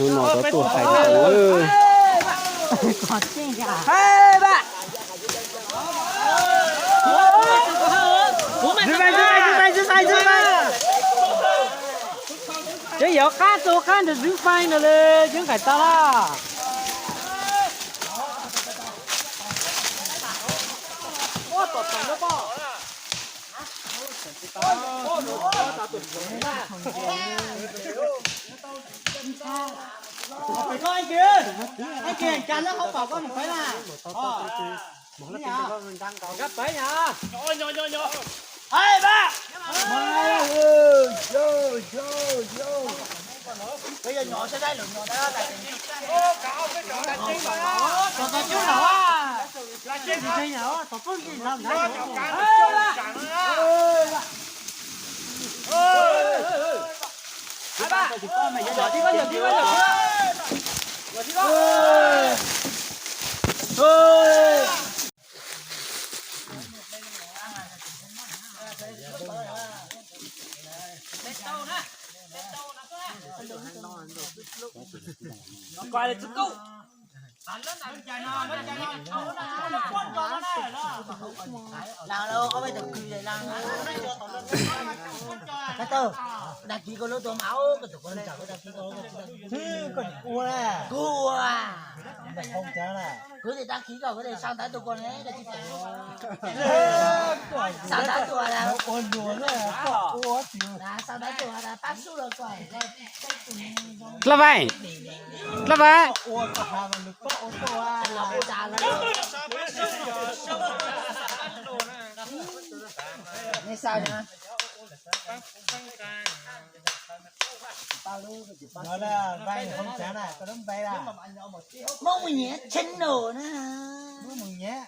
Hnub no rov tuaj hais no. Cov yog qab tu qab ntawd Zwv Fais no le, Zwv Nqaim tau lawm. Đăng ký kênh lub tuas mauv kênh tuas kênh chào kênh đăng ký kênh lub tuas kênh ua kênh ua. Kênh đăng ký kênh kênh sau ntawv tuas kênh sau ntawv tuas là ua nua là sau ntawv tuas là pab sub los koj. Dlab Vais, Dlab Vais. Hmoob Mus Nyiam channel na. Hmoob Mus Nyiam.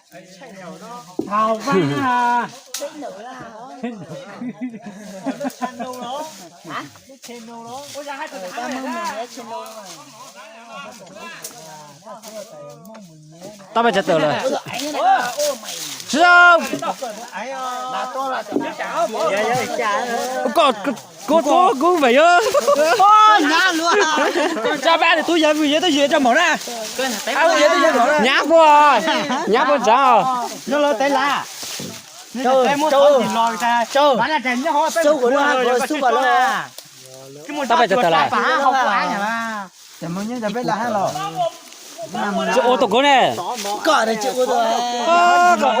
Thaum Vaj na. Tau pais tsav tawm lawm. Tsis tau. Koj, kuv tuaj kuv vam yog. Tsa pab tug yawg vwm yawg tuaj yawg tsa maum na. Nyab puas, nyab puas tsav os. Yog lawv tev las. Tau pais tsav tawm lawm. Tsis ua tuaj kuv ne. Ua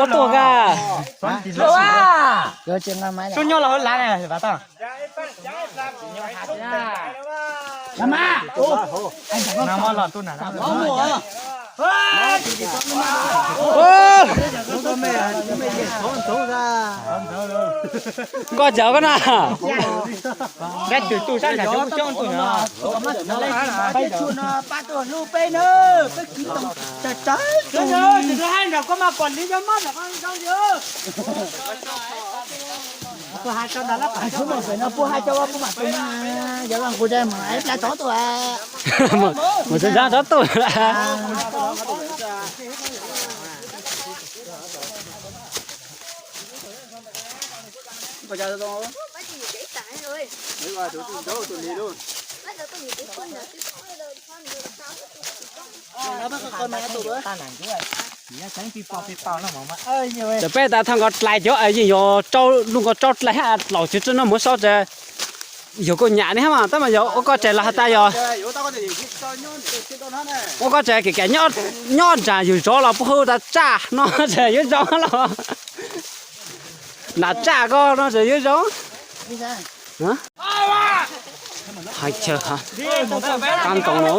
tuaj ka. Nkoj cawv koj na. Mus txog tsob tuaj. Ces peb tas thaj nkaus dlais cov yeej yog rau lub nkaus rau dlais hab laus tsis tsi noj mov so ces yog koj nyam ne hab mas tab mas yog ua koj tseem los has tas yog ua koj tseem kev kev nyob nram yus zov los puag hauv tas tsaj no tseem yuav zoo los nram tsaj ko no tseem yuav zoo. Hais chaw qab ntoo no.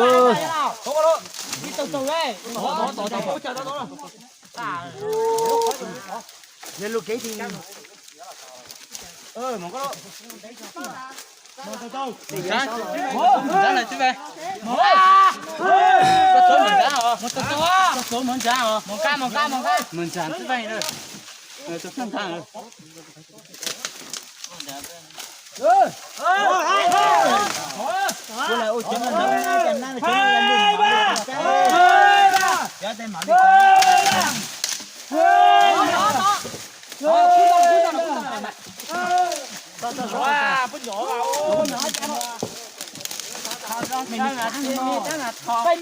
Peb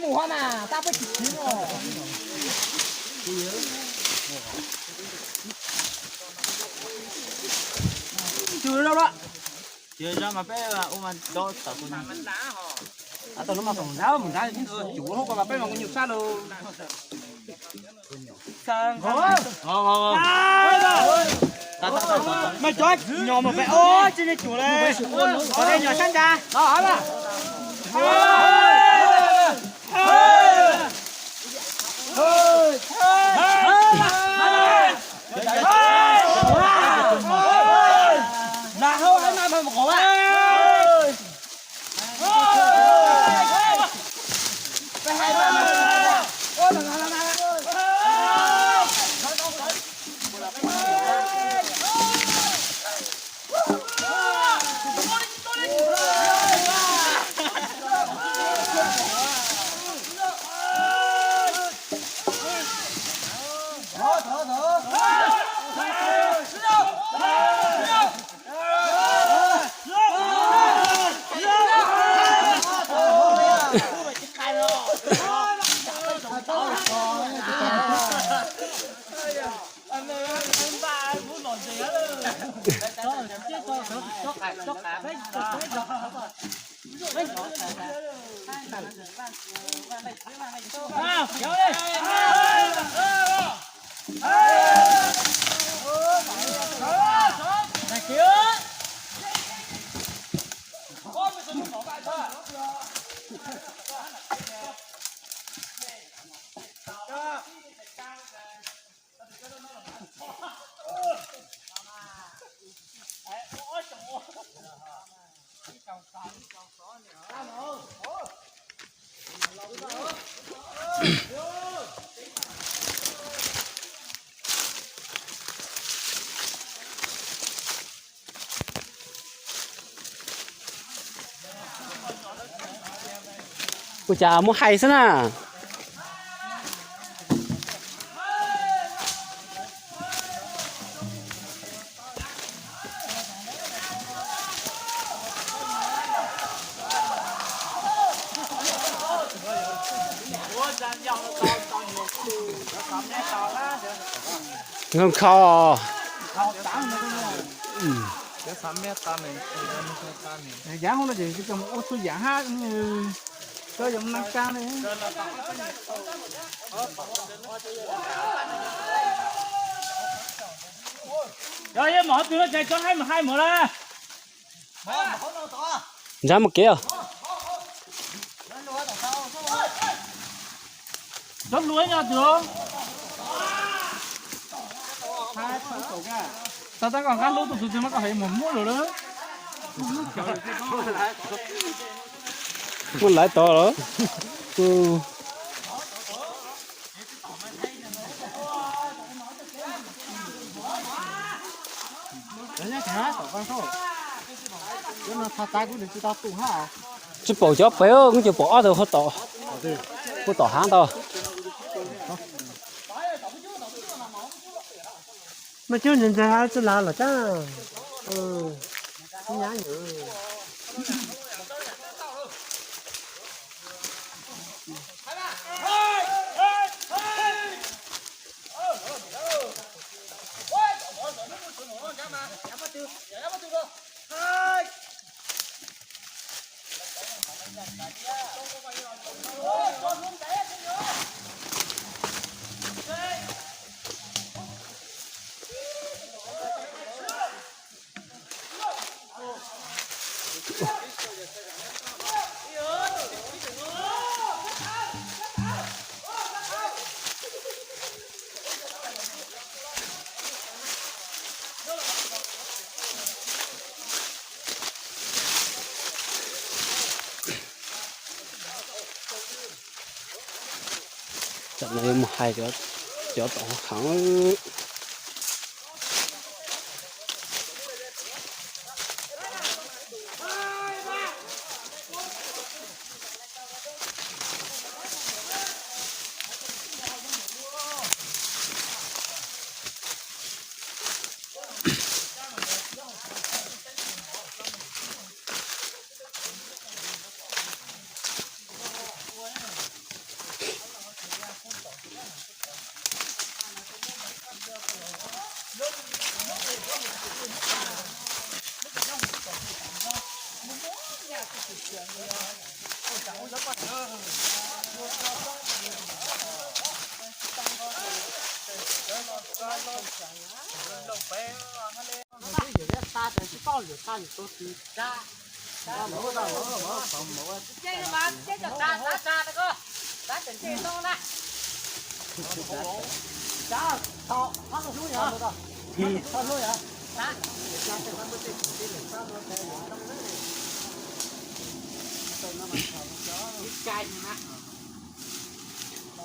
mus hov mas tab peb tsis tsis no. Tus no mas peb ua mas do tawm tus no mas tawm mus nrad mus nrad cuv hauv ko mas peb mas kuv nyuj sab lawm. Mas cov nyom mus pem ub tsis ne cuag li, cov nyom sab nrad. Ua cas muab hais xwb na. Nkhaus nkhaus. Yav hauv no ces ua txhua yam hab, koj yog nab kab ne. Yog yog mov twg no ces cov hais mus hais mus lawm. Ntshai mus kev os. Cov hluas nyob twg? Tab tab koj nqab hlub tus xwb mas koj hais mus muab lawm lawm. Muab lawv tod los. Tsis pom cov pem, kuv tsuas pom ob tug hauv tom, hauv tom hav ntawd. Mas cov ntawd ntawd tsis lav los cab. Tam no yuav mus hais cov tom hav.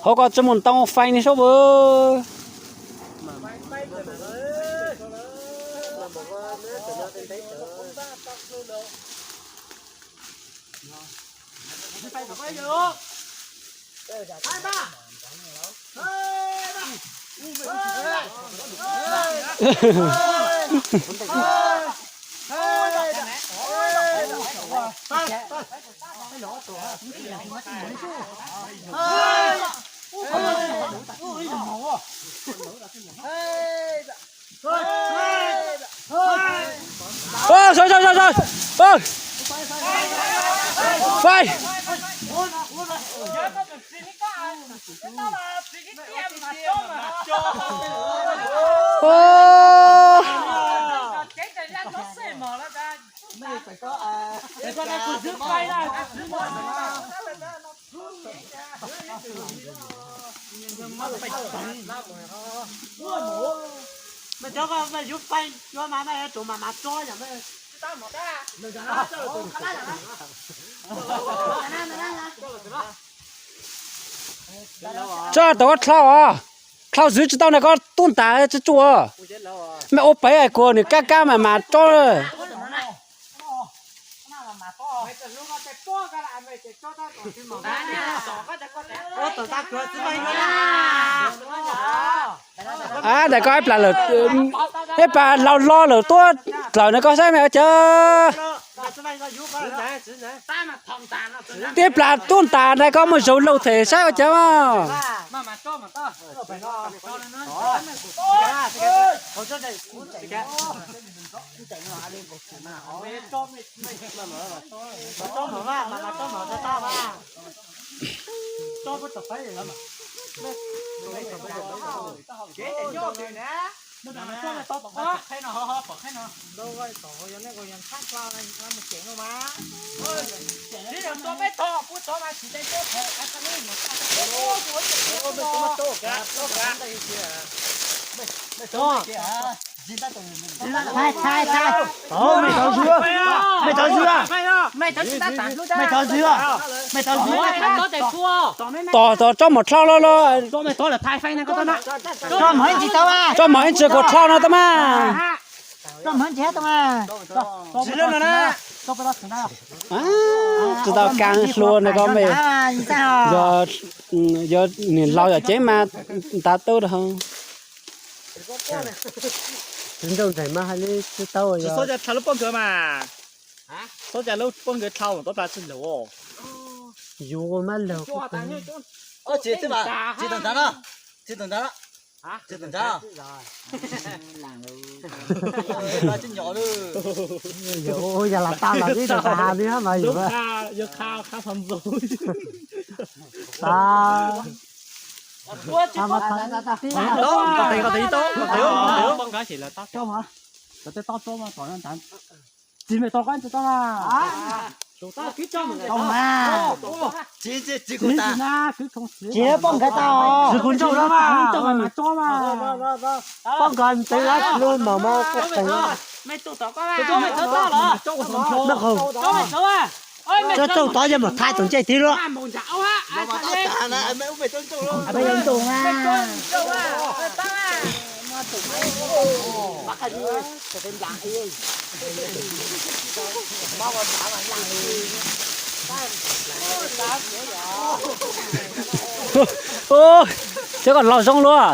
Hauv ko tsi mus ntoo fais ni saub vwm. Ơ, sawv, sawv, sawv, sawv. Ơ. Fais. Ơ. Mej cov ko mej yuav fais cov mas mej yuav tsum mas mas tso yom mej. Tso tau koj dlhau os, dlhau zwv tsi tau na koj tub ntas tsi tsuj. Mej ua pem kuv nws kab kab mas mas tso. A, ntawm koj ib plas lawm, ib plas laus lo lawm tuab dlawm na koj saib mej ua cas. Tib plas tub ntas na koj muaj zaug lauj them saib ua cas. Thaij, thaij, thaij. Mej tov zwv, mej tov zwv, mej tov zwv, mej tov zwv. Tom, tom tsob mom dlhau los los. Tsob mom ib ntsis kuv dlhau no tau mas. Tsis tau kaag hlua na koj mej. Yog, yog niam laus yog cev mas ntav tau rau. Tsis ntsooj ntseeg mas hais li tsis tau. Tsis txhob cas dlhau lub pob nkawd mas. Txhob cas lub pob nkawd dlhau mas tau plas tsis laug. Yus mas laug. Tsis tau ntav no, tsis tau ntav no. Tsis tau ntav. Yog los tau los ib tug has li mas yus. Tsis mej tau koj tsis tau na. Tsis poj nkawd tau. Poj nkawd ntawd lub mom mas poj qeeg. Tsob tsooj tod yog mus thaij tus ntsej twg luaj. Cov ko laug zoo luaj.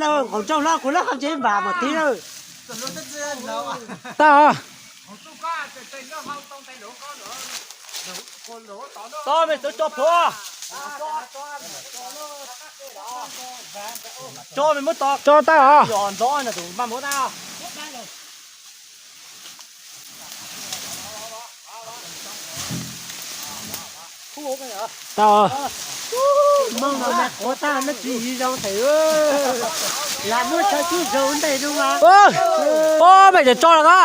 Lawv nqaum ntsaug hlo kuv lab qhov tsev npam mas tib lawm. Tau. Tso me txawv tso plhuav. Tso me muab tso. Tso tau os. Yog ntxov no tus maj muab tau. Tau. Moo no me quav tag no tsis zoo tes. Lam muab chaw cub zoo ntej zoo mas. Ob, mej cov tso los ko.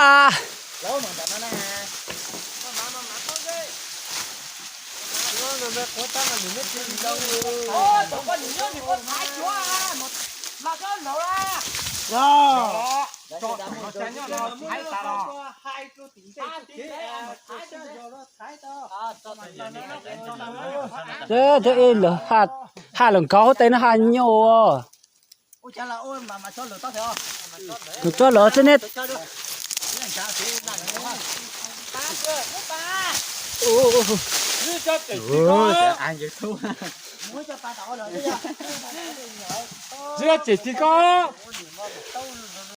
Thiab ib lawv ha lawm nkauj huv tes no ha nyuaj. Nws tso lawm xwb ne. Tsis tsis koj.